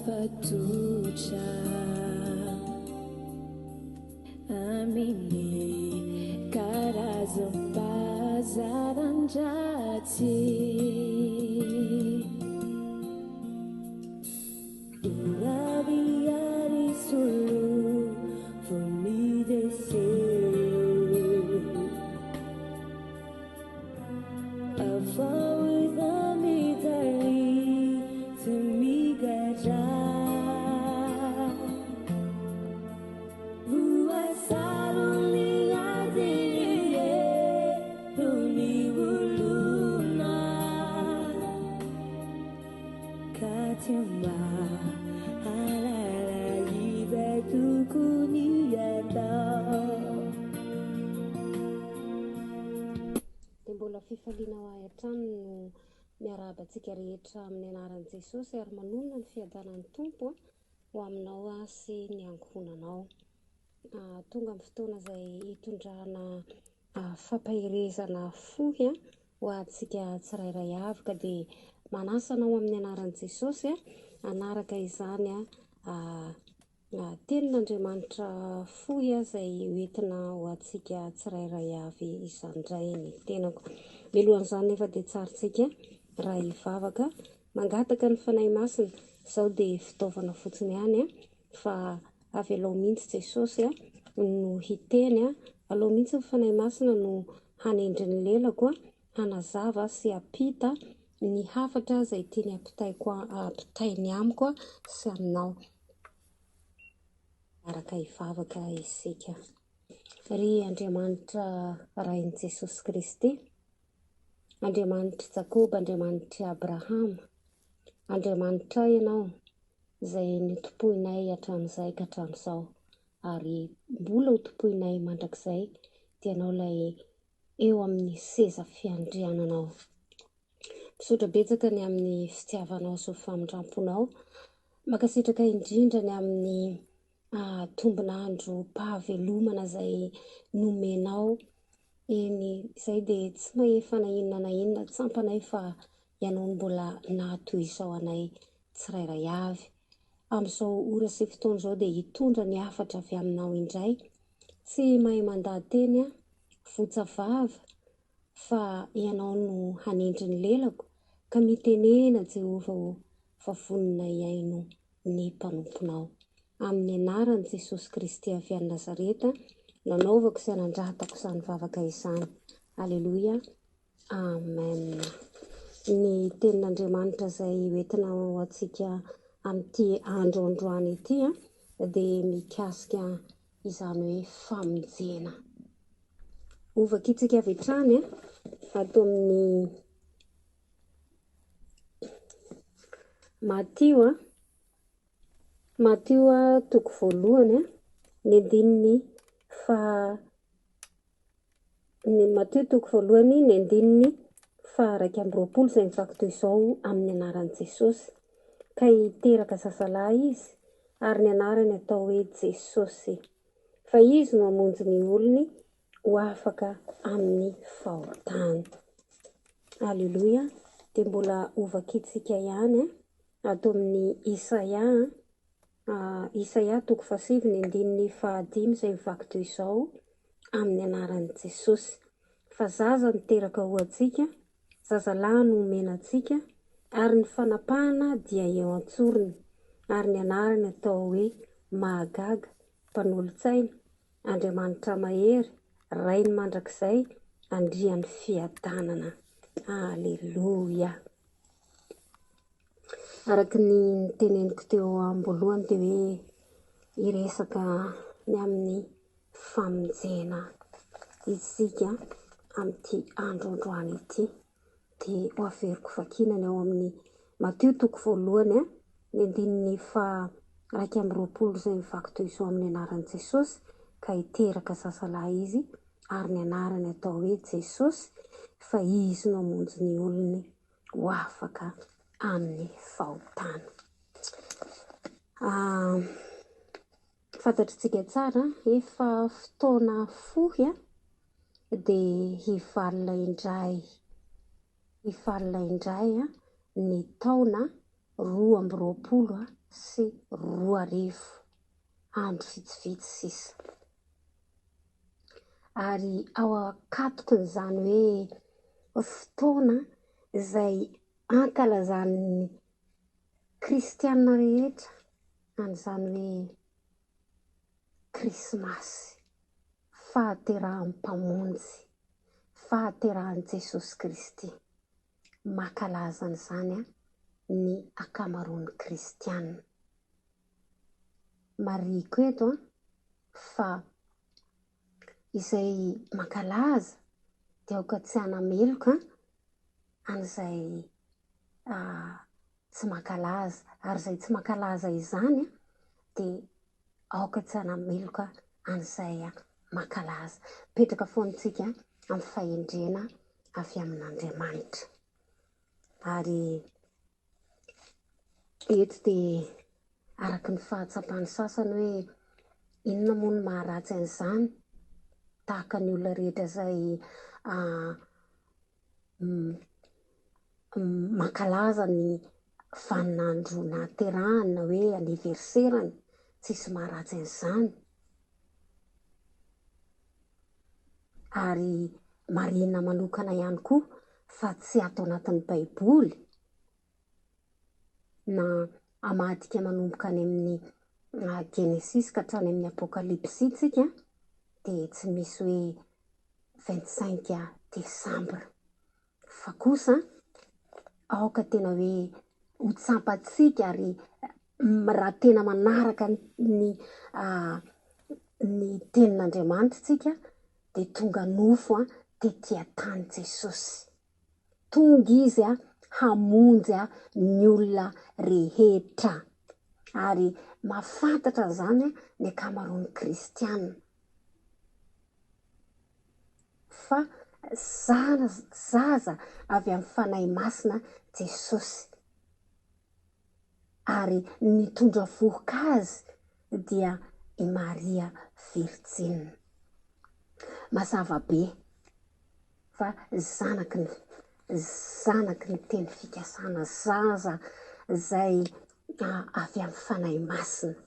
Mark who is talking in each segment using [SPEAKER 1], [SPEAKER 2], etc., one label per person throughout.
[SPEAKER 1] Mifamatotra amin'ny karazam-pahazaran-dratsy. Ho avy ary solofo ny Jesoa. Afaho izaho mijaly sy migadra. Voasaron'ny ady eto ny olona. Ka tsy mba hahalala izay tokony hatao.
[SPEAKER 2] Dia mbola fifaliana ho ahy hatrany no miarahaba antsika rehetra amin'ny anaran'i Jesosy ary manonona ny fiadanan'ny Tompo ho aminao sy ny ankohonanao. Tonga amin'ny fotoana izay hitondrana fampaherezana fohy ho antsika tsirairay avy ka dia manasa anao amin'ny anaran'i Jesosy hanaraka izany Tenin'Andriamanitra fohy izay hoentina ho antsika tsirairay avy izany indray ny tenako. Mialohan'izany nefa dia tsarintsika raha hivavaka mangataka ny Fanahy Masina, izao dia fitaovana fotsiny ihany fa avelao mihitsy Jesosy no hiteny, aleo mihitsy ny Fanahy Masina no hanendry ny lelako hanazava sy hampita ny hafatra izay tiany hampitaiko hampitainy amiko sy aminao. Araka hivavaka isika. Ry Andriamanitra Rain'i Jesosy Kristy, Andriamanitr'i Jakoba, Andriamanitr'i Abrahama, Andriamanitray Ianao izay notompoinay hatramin'izay ka hatramin'izao ary mbola hotompoinay mandrakizay, dia Ianao ilay eo amin'ny seza fiandriananao. Misaotra betsaka ny amin'ny fitiavanao sy ny famindram-ponao. Mankasitraka indrindra ny amin'ny tombon'androm-pahavelomana izay nomenao. Eny, izay dia tsy mahefa na inona na inona, tsampanay fa ianao no mbola nahatoy izao anay tsirairay avy. Amin'izao ora sy fotoana izao dia hitondra ny hafatra avy aminao indray. Tsy mahay mandaha-teny aho, votsa vava, fa ianao no hanendry ny lelako, ka mitenena Jehovah ô, fa vonona hihaino ny mpanomponao. Amin'ny anaran'i Jesosy Kristy avy any Nazareta no anaovako sy anandratako izany vavaka izany. Aleloia. Amen. Ny tenin'Andriamanitra izay hoentina ho antsika amin'ity andro androany ity dia mikasika izany hoe famonjena. Hovakintsika avy hatrany ato amin'ny Matio a, Matio toko voalohany ny andininy faha ny Matio toko voalohany ny andininy faha 21 izay mivaky toy izao amin'ny anaran'i Jesosy. Ka hiteraka zazalahy izy ary ny anarany atao hoe Jesosy. Fa izy no hamonjy ny olony ho afaka amin'ny fahotany. Aleloia. Dia mbola hovakintsika ihany ato amin'ny Isaia, Isaia toko fahasivy ny andininy fahadimy izay mivaky toy izao amin'ny anaran'i Jesosy. Fa zaza no teraka ho antsika, zazalahy no omena antsika, ary ny fanapahana dia eo an-tsorony, ary ny anarany atao hoe Mahagaga, Mpanolo-tsaina, Andriamanitra mahery, Rain'ny mandrakizay, Andrian'ny fiadanana. Aleloia. Araka ny noteneniko teo am-boalohany dia hoe hiresaka ny amin'ny famonjena isika amin'ity andro androany ity. Dia ho averiko vakiana ny ao amin'ny Matio toko voalohany, ny andininy faha 21 izay mivaky toy izao amin'ny anaran'i Jesosy, ka hiteraka zazalahy izy ary ny anarany atao hoe Jesosy, fa izy no hamonjy ny olony ho afaka amin'ny fahotana. Fantatritsika tsara, efa fotoana fohy dia hivalona indray, hivalona indray ny taona. 2022, andro vitsivitsy sisa. Ary ao ankatokin'izany hoe fotoana izay ankalazan'ny kristiana rehetra an'izany hoe Krismasy, fahaterahan'ny Mpamonjy, fahaterahan'i Jesosy Kristy. Mankalaza an'izany ny ankamaroan'ny kristiana. Marihiko eto fa izay mankalaza dia aoka tsy hanameloka an'izay tsy mankalaza, ary izay tsy mankalaza izany dia aoka tsy hanameloka an'izay mankalaza. Mipetraka foana isika amin'ny fahendrena avy amin'Andriamanitra. Ary eto dia araka ny fahatsapan'ny sasany hoe inona moa no maharatsy an'izany, tahaka ny olona rehetra izay mankalaza ny vaninandro nahaterahany na hoe anniversaire-ny, tsisy maharatsy an'izany. Ary marihina manokana ihany koa fa tsy ato anatin'ny baiboly na hamadika manomboka any amin'ny Genesisy ka hatrany amin'ny Apokalypsy tsika dia tsy misy hoe 25 décembre. Fa kosa aoka tena hoe ho tsapantsika ary raha tena manaraka ny ny tenin'Andriamanitra tsika dia tonga nofo tety an-tany Jesosy. Tonga Izy hamonjy ny olona rehetra. Ary mahafantatra an'izany ny ankamaroan'ny kristiana. Fa zaza avy amin'ny Fanahy Masina Jesosy. Ary nitondra vohoka Azy dia i Maria Virjina. Mazava be. fa zanaky ny zanaky ny teny fikasana, zaza izay avy amin'ny Fanahy Masina.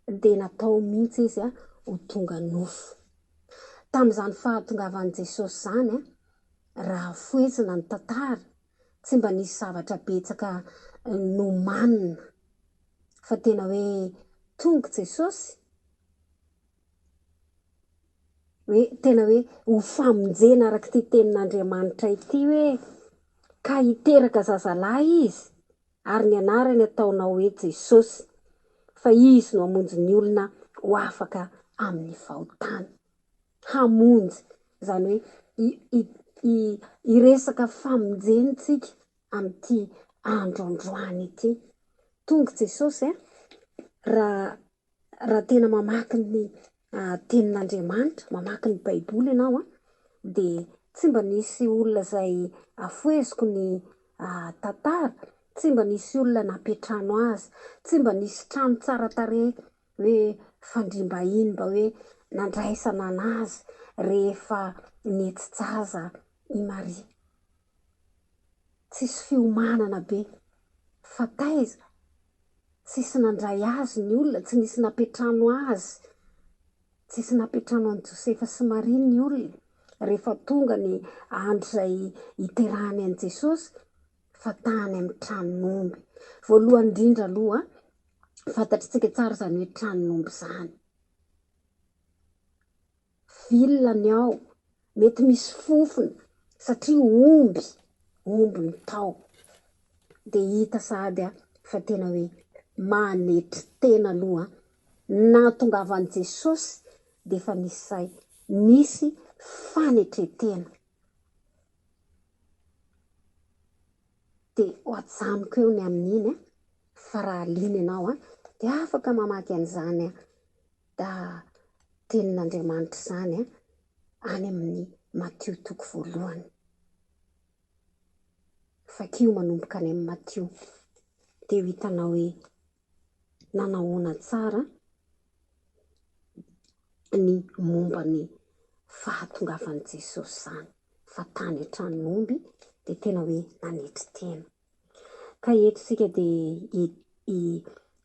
[SPEAKER 2] Dia natao mihitsy izy ho tonga nofo. Tamin'izany fahatongavan'i Jesosy izany, raha fohezina ny tantara, tsy mba nisy zavatra betsaka nomanina, fa tena hoe tonga Jesosy, hoe tena hoe ho famonjena araka ity tenin'Andriamanitra ity hoe ka hiteraka zazalahy izy ary ny anarany ataonao hoe Jesosy fa izy no hamonjy ny olona ho afaka amin'ny fahotany. Hamonjy, izany hoe hiresaka famonjena isika amin'ity andro androany ity. Tonga Jesosy raha Raha tena mamaky ny tenin'Andriamanitra, mamaky ny baiboly ianao an, dia tsy mba nisy olona izay afoheziko ny tantara, tsy mba nisy olona nampiantrano azy, tsy mba nisy trano tsara tarehy hoe fandriam-bahiny mba hoe nandraisana an'azy rehefa nihetsi-jaza i Maria. Tsisy fiomanana be fa taiza? Tsisy nandray azy ny olona, tsy nisy nampiantrano azy. Tsisy nampiantrano an'i Josefa sy Maria ny olona rehefa tonga ny andro izay hiterahany an'i Jesosy fa tany amin'ny tranon'omby. Voalohany indrindra aloha, fantatritsika tsara izany hoe tranon'omby izany. Vilona ny ao, mety misy fofona satria omby, omby no tao. Dia hita sahady fa tena hoe manetry tena aloha. Nahatongavan'i Jesosy dia efa nisy sahy, nisy fanetren-tena. Dia ho ajanoko eo ny amin'iny fa raha liana ianao dia afaka mamaky an'izany da tenin'Andriamanitra izany any amin'ny Matio toko voalohany. Vakio manomboka any amin'ny Matio dia ho hitanao hoe nanahoana tsara ny momba ny fahatongavan'i Jesosy izany fa tany an-tranon'omby dia tena hoe nanetry tena. Ka eto isika dia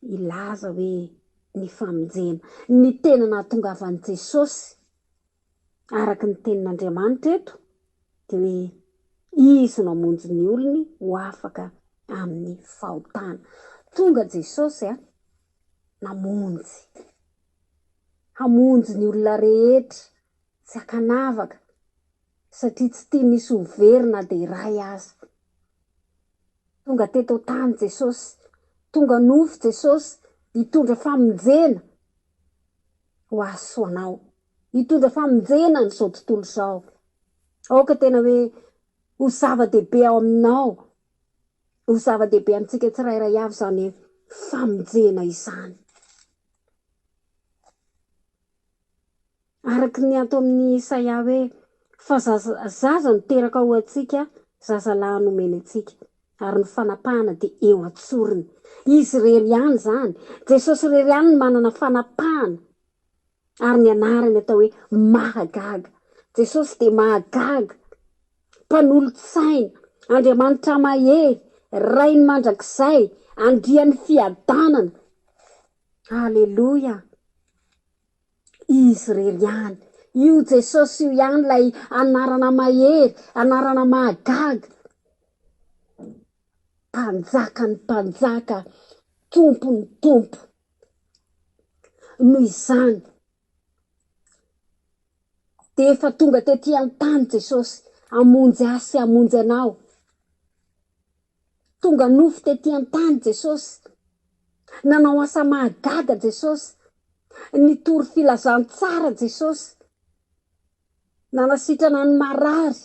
[SPEAKER 2] hilaza hoe ny famonjena, ny tena nahatongavan'i Jesosy araka ny tenin'Andriamanitra eto dia hoe Izy no hamonjy ny olony ho afaka amin'ny fahotana. Tonga Jesosy a, namonjy. Hamonjy ny olona rehetra, tsy ankanavaka, satria tsy tiany hisy ho very na dia iray aza. Tonga teto an-tany Jesosy, tonga nofo Jesosy hitondra famonjena ho ahy sy ho anao. Hitondra famonjena an'izao tontolo izao. Aoka tena hoe ho zava-dehibe ao aminao, ho zava-dehibe amintsika tsirairay avy izany famonjena izany. Araka ny ato amin'ny Isaia hoe, Fa zaza, zaza no teraka ho antsika, zazalahy nomena antsika, ary ny fanapahana dia eo an-tsorony. Izy irery ihany izany, Jesosy irery ihany no manana fanapahana, ary ny anarany atao hoe Mahagaga. Jesosy dia mahagaga, Mpanolo-tsaina, Andriamanitra mahery, Rain'ny mandrakizay, Andrian'ny fiadanana. Aleloia! Izy irery ihany. Io Jesosy io ihany ilay anarana mahery, anarana mahagaga. Mpanjakan'ny mpanjaka, Tompon'ny tompo. Noho izany, dia efa tonga tety an-tany Jesosy hamonjy ahy sy hamonjy anao. Tonga nofo tety an-tany Jesosy. Nanao asa mahagaga Jesosy. Nitory filazantsara Jesosy. Nanasitrana ny marary.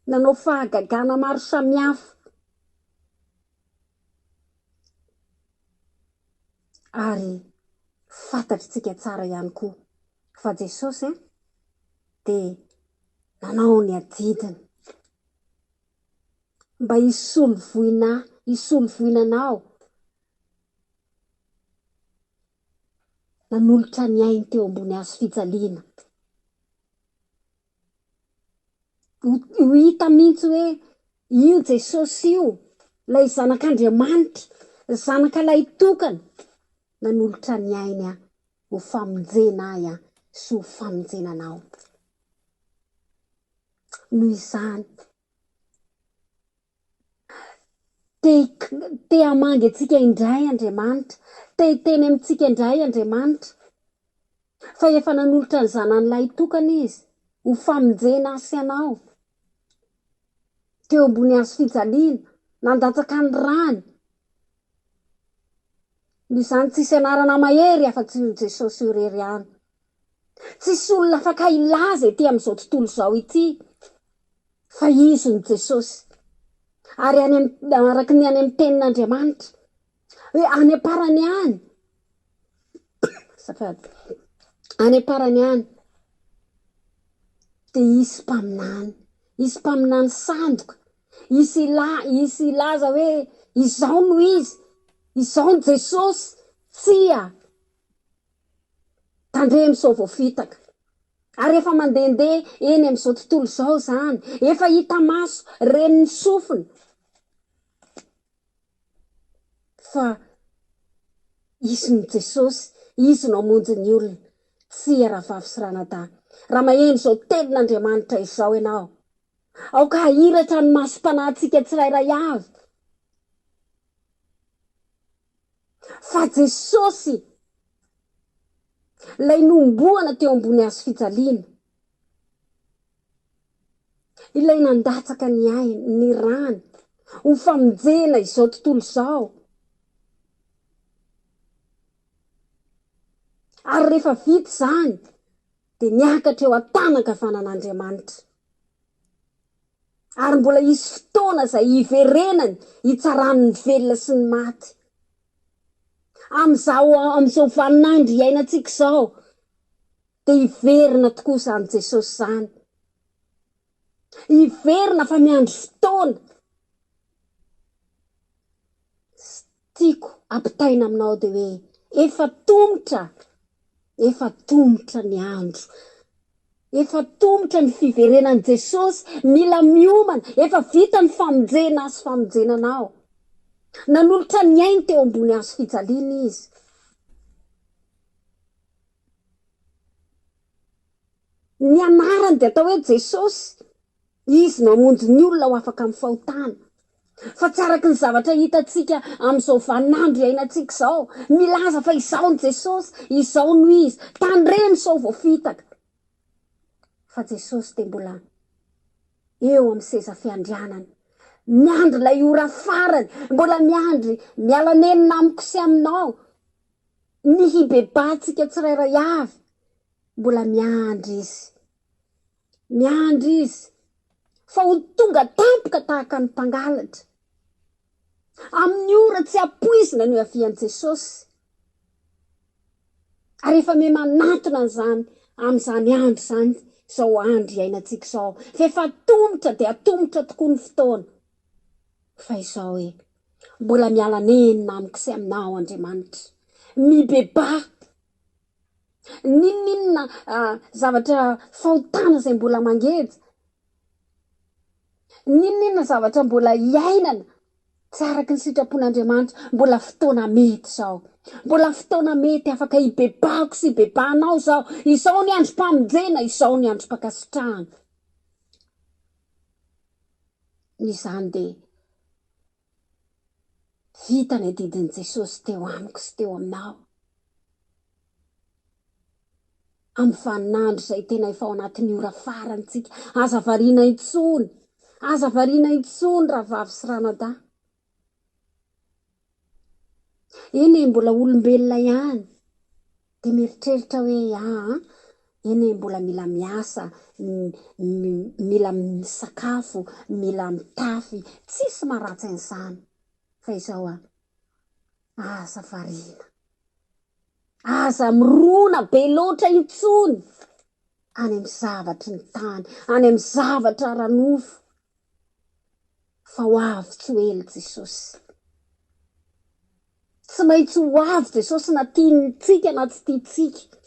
[SPEAKER 2] Nanao fahagagana maro samihafa. Ary fantatritsika tsara ihany koa fa Jesosy dia nanao ny adidiny. Mba hisolo voina ahy, hisolo voina anao. Nanolotra ny ainy teo ambony hazo fijaliana. Ho hita mihitsy hoe io Jesosy io, ilay Zanak'Andriamanitra, Zanaka lahitokana, nanolotra ny ainy ahy ho famonjena ahy sy ho famonjena anao. Noho izany, te te hamangy antsika indray Andriamanitra, te hiteny amintsika indray Andriamanitra, fa efa nanolotra ny Zanany lahitokana Izy ho famonjena ahy sy anao. Teo ambony hazo fijaliana, nandatsaka ny rany. Noho izany tsisy anarana mahery afa-tsy io Jesosy io irery ihany. Tsisy olona afaka hilaza ety amin'izao tontolo izao ity fa izy no Jesosy. Ary any am, araka ny any amin'ny tenin'Andriamanitra hoe any am-parany any, azafady, any am-parany any dia hisy mpaminany, hisy mpaminany sandoka, hisy hila, hisy hilaza hoe izao no izy, izao no Jesosy. Tsia! Tandremo sao voafitaka. Ary efa mandehandeha eny amin'izao tontolo izao izany. Efa hita maso, ren'ny sofina. Fa Izy no Jesosy, Izy no hamonjy ny olona. Tsia rahavavy sy ranadahy. Raha maheno izao tenin'Andriamanitra izao ianao, aoka hahiratra ny masom-panahintsika tsirairay avy. Fa Jesosy, Ilay nohomboana teo ambony hazo fijaliana, Ilay nandatsaka ny ainy, ny rany, ho famonjena izao tontolo izao. Ary rehefa vita izany, dia niakatra eo an-tanan-kavanan'Andriamanitra. Ary mbola hisy fotoana izay hiverenany hitsarany ny velona sy ny maty. Amin'izao amin'izao vaninandro iainantsika izao dia hiverina tokoa izany Jesosy izany. Hiverina fa miandry fotoana. Tiako ampitaina aminao dia hoe efa tomotra, efa tomotra ny andro. Efa tomotra ny fiverenan'i Jesosy, mila miomana, efa vita ny famonjena ahy sy famonjena anao. Nanolotra ny ainy teo ambony hazo fijaliana Izy. Ny anarany dia atao hoe Jesosy. Izy namonjy ny olona ho afaka amin'ny fahotana. Fa tsy araka ny zavatra hitantsika amin'izao vaninandro iainantsika izao, milaza fa izao ny Jesosy, izao no izy, tandremo sao voafitaka. Fa Jesosy dia mbola eo amin'ny seza fiandrianany, miandry ilay ora farany, mbola miandry, miala nenina amiko sy aminao, ny hibebahantsika tsirairay avy, mbola miandry Izy. Miandry izy fa ho tonga tampoka tahaka ny mpangalatra. Amin'ny ora tsy ampoizina no hiavian'i Jesosy. Ary efa miha-manantona an'izany amin'izany andro izany izao andro iainantsika izao. Fa efa atomotra dia atomotra tokoa ny fotoana. Fa izao e, mbola miala nenina amiko sy aminao Andriamanitra. Mibebaha. N'inon'inona zavatra fahotana izay mbola mangeja, n'inon'inona zavatra mbola iainana tsy araka ny sitrapon'Andriamanitra, mbola fotoana mety izao. Mbola fotoana mety afaka hibebahako sy hibebahanao izao. Izao ny androm-pamonjena, izao ny androm-pankasitrahana. Izany dia Vita ny adidin'i Jesosy teo amiko sy teo aminao. Amin'ny vaninandro izay tena efa ao anatin'ny ora farany tsika. Aza variana intsony. Aza variana intsony rahavavy sy ranadahy. Eny e, mbola olombelona ihany. Dia mieritreritra hoe aa, eny e, mbola mila miasa, mila misakafo, mila mitafy, tsisy maharatsy an'izany. Fa izao an, aza variana, aza mirona be loatra intsony any amin'ny zavatry ny tany, any amin'ny zavatra ara-nofo. Fa ho avy tsy ho ela Jesosy. Tsy maintsy ho avy Jesosy na tiantsika na tsy tiantsika.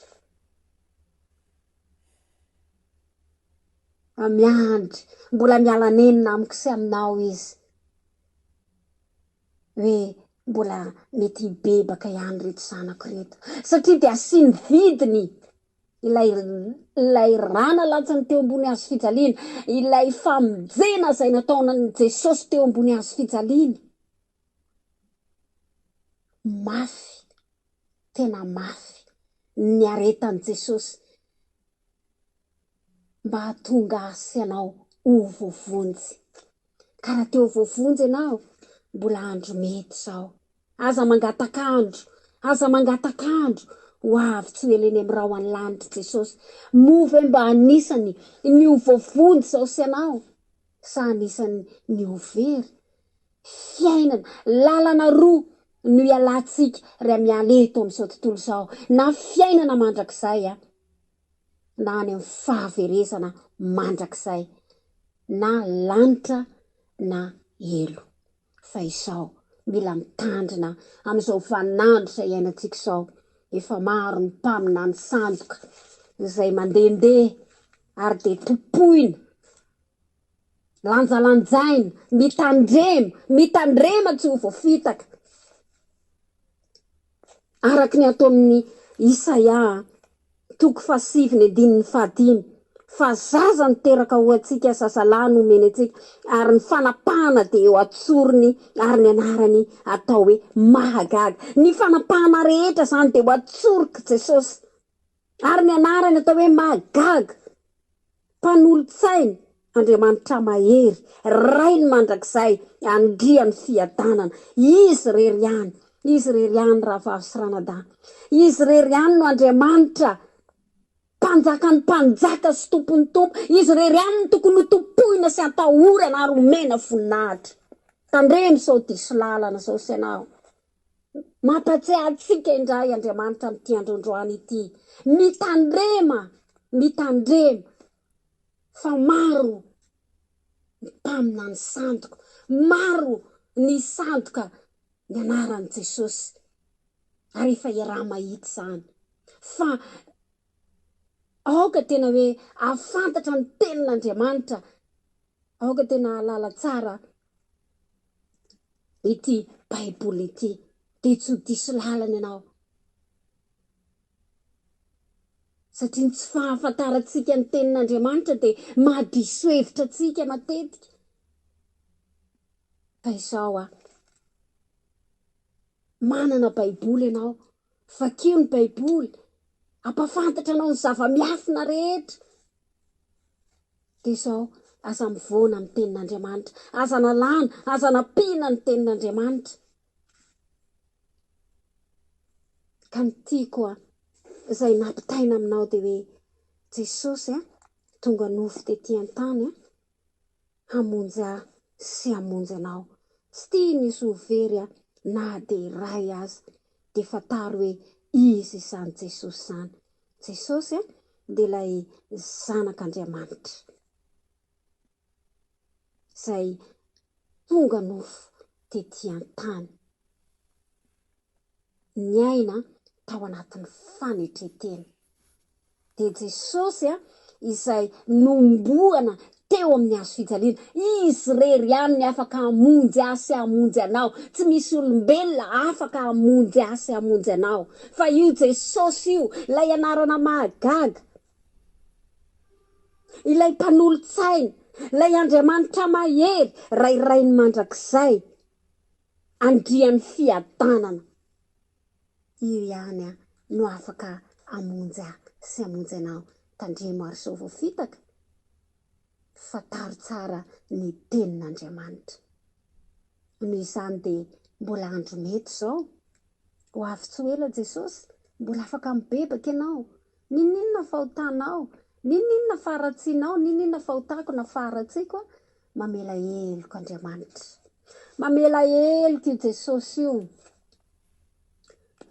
[SPEAKER 2] Fa miandry, mbola miala nenina amiko sy aminao Izy. Hoe mbola mety hibebaka ihany ireto zanako ireto. Satria dia asiany vidiny Ilay ilay rà nalatsany teo ambony hazo fijaliana, ilay famonjena izay nataonan'i Jesosy teo ambony hazo fijaliana. Mafy, tena mafy ny niaretan'i Jesosy mba hahatonga ahy sy ianao ho voavonjy. Ka raha te ho voavonjy ianao, mbola andro mety izao. Aza mangataka andro, aza mangataka andro, ho avy tsy ho ela eny amin'ny rahon'ny lanitra Jesosy. Moa ve mba anisany ny ho voavonjy izao sy ianao? Sa anisany ny ho very? Fiainana, lalana roa no ialantsika raha miala eto amin'izao tontolo izao, na fiainana mandrakizay na any amin'ny fahaverezana mandrakizay, na lanitra na helo. Fa izao, mila mitandrina amin'izao vaninandro izay iainantsika izao. Efa maro ny mpaminany sandoka izay mandehandeha ary dia tompoina, lanjalanjaina, mitandrema, mitandrema tsy ho voafitaka. Araka ny ato amin'ny Isaia toko fahasivy ny andininy fahadimy, fa zaza no teraka ho antsika, zazalahy no omeny antsika, ary ny fanapahana dia eo an-tsorony, ary ny anarany atao hoe Mahagaga. Ny fanapahana rehetra izany dia ho an-tsorok'i Jesosy, ary ny anarany atao hoe Mahagaga. Mpanolotsaina, Andriamanitra mahery, Rainy mandrakizay, Andrian'ny fiadanana. Izy irery ihany, Izy irery ihany rahavavy sy ranadahy. Izy irery ihany no Andriamanitra, Mpanjakan'ny mpanjaka sy Tompon'ny tompo. Izy irery ihany no tokony ho tompoina sy atahorana ary omena voninahitra. Tandremo sao diso lalana izao sy ianao. Mampatsiahy antsika indray Andriamanitra amin'ity androandroany ity. Mitandrema, mitandrema fa maro ny mpaminany sandoka, maro ny sandoka ny anaran'i Jesosy. Ary efa iaraha-mahita izany fa. Aoka tena hoe hahafantatra ny tenin'Andriamanitra. Aoka tena hahalala tsara ity Baiboly ity. Dia tsy ho diso lalana ianao. Satria ny tsy fahafantarantsika ny tenin'Andriamanitra dia mahadiso hevitra antsika matetika. Fa izao aho, manana Baiboly ianao, vakio ny Baiboly, hampahafantatra anao ny zava-miafina rehetra. Dia izao, aza mivoana amin'ny tenin'Andriamanitra, aza nalana, aza nampiana ny tenin'Andriamanitra. Ka ny tiako a, izay nampitaina aminao dia hoe Jesosy a, tonga nofo tety an-tany a, hamonjy ahy sy hamonjy anao. Tsy tiany hisy ho very a, na dia iray aza. Dia fantaro hoe iza izany Jesosy izany. Jesosy a, dia ilay Zanak'Andriamanitra. Izay tonga nofo tety an-tany. Niaina tao anatin'ny fanetren-tena. Dia Jesosy izay nohomboana teo amin'ny hazo fijaliana. Izy irery ihany ny afaka hamonjy ahy sy hamonjy anao. Tsy misy olombelona afaka hamonjy ahy sy hamonjy anao. Fa io Jesosy io, ilay anarana mahagaga, ilay mpanolo-tsaina, ilay Andriamanitra mahery, Ray Rainy mandrakizay, Andrian'ny fiadanana. Io ihany no afaka hamonjy ahy sy hamonjy anao. Tandremo ary sao voafitaka. Fantaro tsara ny tenin'Andriamanitra. Noho izany dia mbola andro mety izao. Ho avy tsy ho ela Jesosy, mbola afaka mibebaka ianao. N'inon'inona fahotanao, n'inon'inona faharatsianao, n'inon'inona fahotako na faharatsiako, mamela heloka Andriamanitra. Mamela heloka io Jesosy io.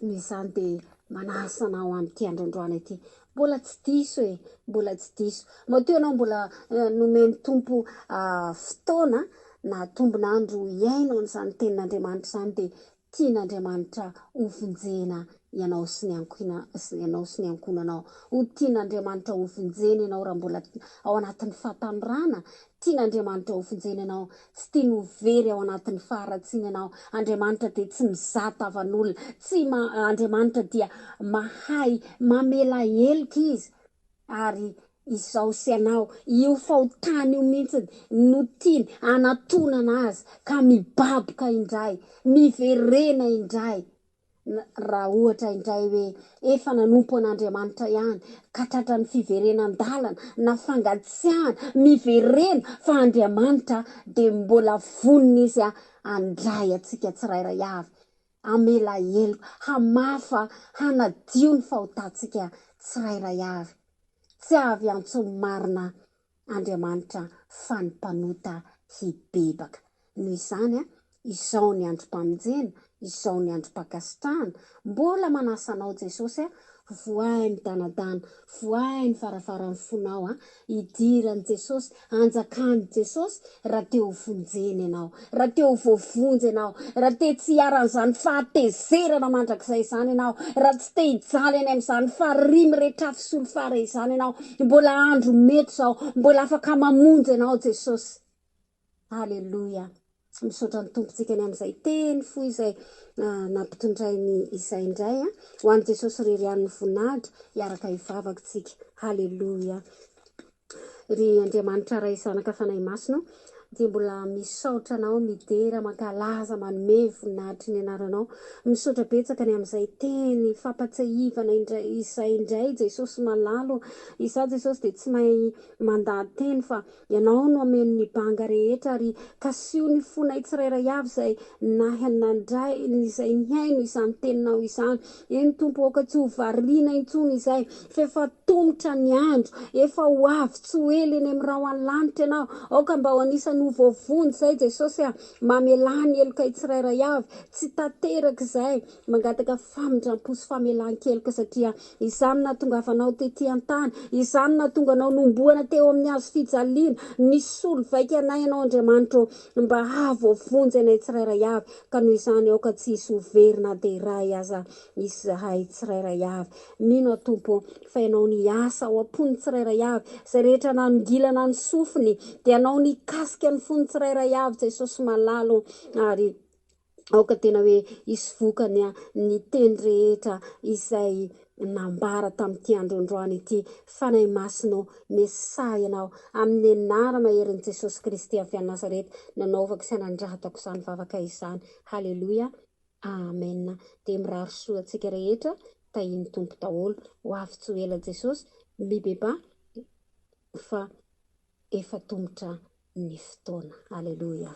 [SPEAKER 2] Noho izany dia manasa anao amin'ity androandroany ity. Mbola tsy diso e, mbola tsy diso. Matoa ianao mbola eh, nomen'ny Tompo ah, fotoana na tombon'andro hiaino an'izany tenin'Andriamanitra izany dia Tian'Andriamanitra hovonjena ianao sy ny ankohina ianao sy ny ankohonanao. Ho tian'Andriamanitra hovonjena ianao raha mbola ao anatin'ny fahatanorana. Tian'Andriamanitra hovonjena ianao. Tsy tiany ho very ao anatin'ny faharatsiana ianao. Andriamanitra dia tsy mizaha tavan'olona. Tsy ma Andriamanitra dia mahay mamela heloka Izy. Ary izaho sy ianao, io fahotana io mihitsy no tiany hanatonana azy ka mibaboka indray, miverena indray. Raha ohatra indray hoe efa nanompo an'Andriamanitra ihany ka tratran'ny fiverenan-dalana na fangatsiahana, miverena fa Andriamanitra dia mbola vonona Izy handray antsika tsirairay avy. hamela heloka, hamafa, hanadio ny fahotantsika tsirairay avy. Tsy avy hiantso ny marina Andriamanitra fa ny mpanota hibebaka. Noho izany, izao ny androm-pamonjena, izao ny androm-pankasitrahana, mbola manasa anao Jesosy Vohay midanadana, vohay ny varavaran'ny fonao a! Hidiran'i Jesosy, hanjakan'i Jesosy raha te ho vonjena ianao, raha te ho voavonjy ianao, raha te tsy hiharan'izany fahatezerana mandrakizay izany ianao, raha tsy te hijaly any amin'izany farihy miretrafy solifara izany ianao, mbola andro mety izao, mbola afaka mamonjy anao Jesosy. Aleloia! Misaotra ny Tompontsika ny amin'izay teny fohy izay nampitondrainy izay indray. Ho an'i Jesosy irery ihany ny voninahitra, hiaraka hivavaka isika. Aleloia! Ry Andriamanitra Ray Zanaka Fanahy Masina, dia mbola misaotra Anao, midera, mankalaza, manome voninahitry ny anaranao. Misaotra betsaka ny amin'izay teny fampatsiahivana indray izay indray Jesosy malala o. Izaho Jesosy dia tsy mahay mandaha-teny fa Ianao no hameno ny banga rehetra ary kasiho ny fonay tsirairay avy izay nahy nandray izay nihaino izany teninao izany. Eny Tompo aoka tsy ho variana intsony izay fa efa tomotra ny andro, efa ho avy tsy ho ela eny amin'ny rahon'ny lanitra Ianao. Aoka mba ho anisan'ny. Tokony ho voavonjy izay Jesosy a! Mamelà ny helokay tsirairay avy, tsy tanteraka izay, mangataka famindram-po sy famelan-keloka satria izany nahatongavanao tety an-tany, izany nahatonga anao nomboana teo amin'ny hazo fijaliana, nisolo vaika anay ianao Andriamanitra ô, mba hahavoavonjy anay tsirairay avy, ka noho izany aoka tsy hisy ho very na dia iray aza izahay tsirairay avy. Mino aho Tompo ô, fa Ianao niasa ao am-pon'ny tsirairay avy, izay rehetra nanongilana ny sofiny, dia Ianao nikasika ny fon'ny tsirairay avy Jesosy malala ô, ary aoka tena hoe hisy vokany ny teny rehetra izay nambara tamin'ity andro androany ity. Fanahy Masina ô, miasaha Ianao amin'ny anara-maherin'i Jesosy Kristy avy any Nazareta, nanaovako sy anandratako izany vavaka izany. Haleloia. Amen. Dia mirary soa antsika rehetra, tahian'ny Tompo daholo. Ho avy tsy ho ela Jesosy, mibebaha fa efa tomotra ny fotoana. Aleloia.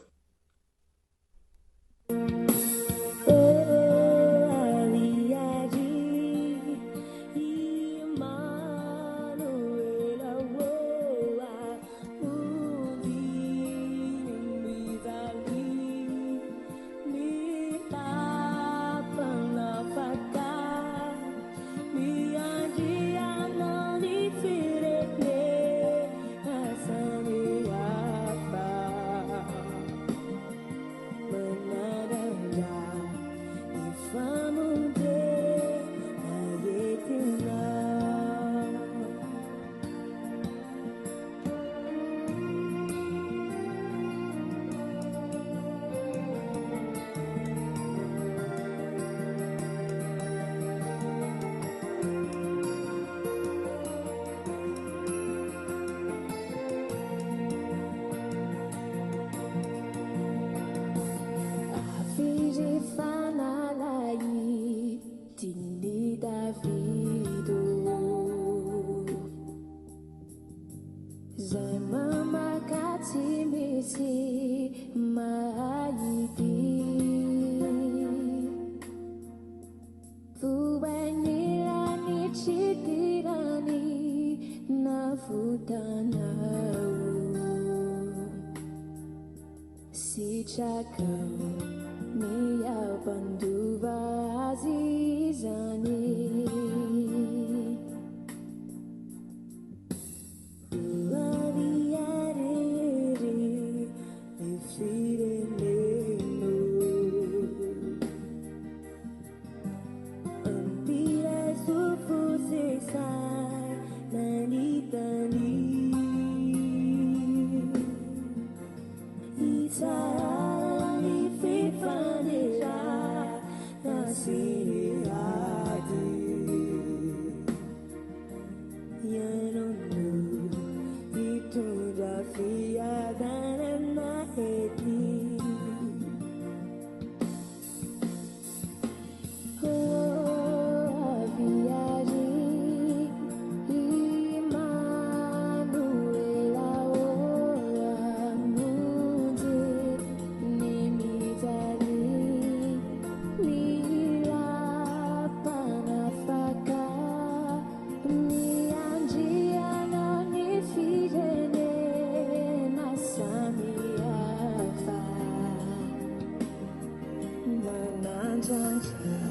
[SPEAKER 1] Manandrandra.